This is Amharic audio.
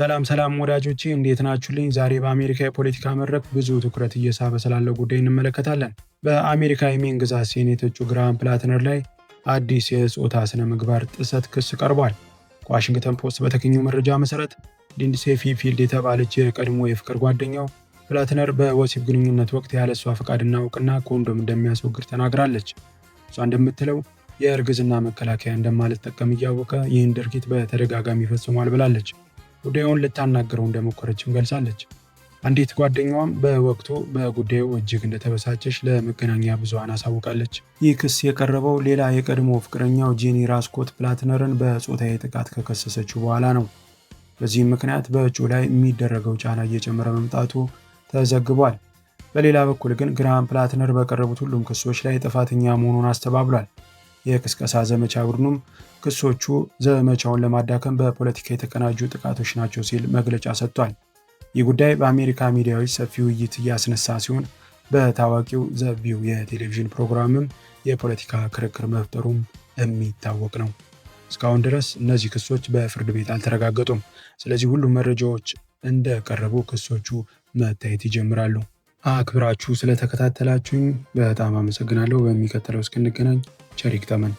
ሰላም ሰላም ወዳጆቼ፣ እንዴት ናችሁልኝ? ዛሬ በአሜሪካ የፖለቲካ መድረክ ብዙ ትኩረት እየሳበ ስላለው ጉዳይ እንመለከታለን። በአሜሪካ የሜን ግዛት ሴኔት እጩ ግራሃም ፕላትነር ላይ አዲስ የጾታ ስነ ምግባር ጥሰት ክስ ቀርቧል። ከዋሽንግተን ፖስት በተገኘው መረጃ መሰረት ሊንድሴ ፊልድ የተባለች የቀድሞ የፍቅር ጓደኛው ፕላትነር በወሲብ ግንኙነት ወቅት ያለ እሷ ፈቃድና እውቅና ኮንዶም እንደሚያስወግድ ተናግራለች። እሷ እንደምትለው የእርግዝና መከላከያ እንደማልጠቀም እያወቀ ይህን ድርጊት በተደጋጋሚ ፈጽሟል ብላለች። ጉዳዩን ልታናግረው እንደሞከረችም ገልጻለች። አንዲት ጓደኛዋም በወቅቱ በጉዳዩ እጅግ እንደተበሳጨች ለመገናኛ ብዙሃን አሳውቃለች። ይህ ክስ የቀረበው ሌላ የቀድሞ ፍቅረኛው ጄኒ ራስኮት ፕላትነርን በጾታዊ ጥቃት ከከሰሰችው በኋላ ነው። በዚህም ምክንያት በእጩ ላይ የሚደረገው ጫና እየጨመረ መምጣቱ ተዘግቧል። በሌላ በኩል ግን ግራሃም ፕላትነር በቀረቡት ሁሉም ክሶች ላይ ጥፋተኛ መሆኑን አስተባብሏል። የቅስቀሳ ዘመቻ ቡድኑም ክሶቹ ዘመቻውን ለማዳከም በፖለቲካ የተቀናጁ ጥቃቶች ናቸው ሲል መግለጫ ሰጥቷል። ይህ ጉዳይ በአሜሪካ ሚዲያዎች ሰፊ ውይይት እያስነሳ ሲሆን በታዋቂው The View የቴሌቪዥን ፕሮግራምም የፖለቲካ ክርክር መፍጠሩም የሚታወቅ ነው። እስካሁን ድረስ እነዚህ ክሶች በፍርድ ቤት አልተረጋገጡም። ስለዚህ ሁሉም መረጃዎች እንደቀረቡ ክሶቹ መታየት ይጀምራሉ። አክብራችሁ ስለተከታተላችሁኝ በጣም አመሰግናለሁ። በሚቀጥለው እስክንገናኝ ቸር ይግጠመን።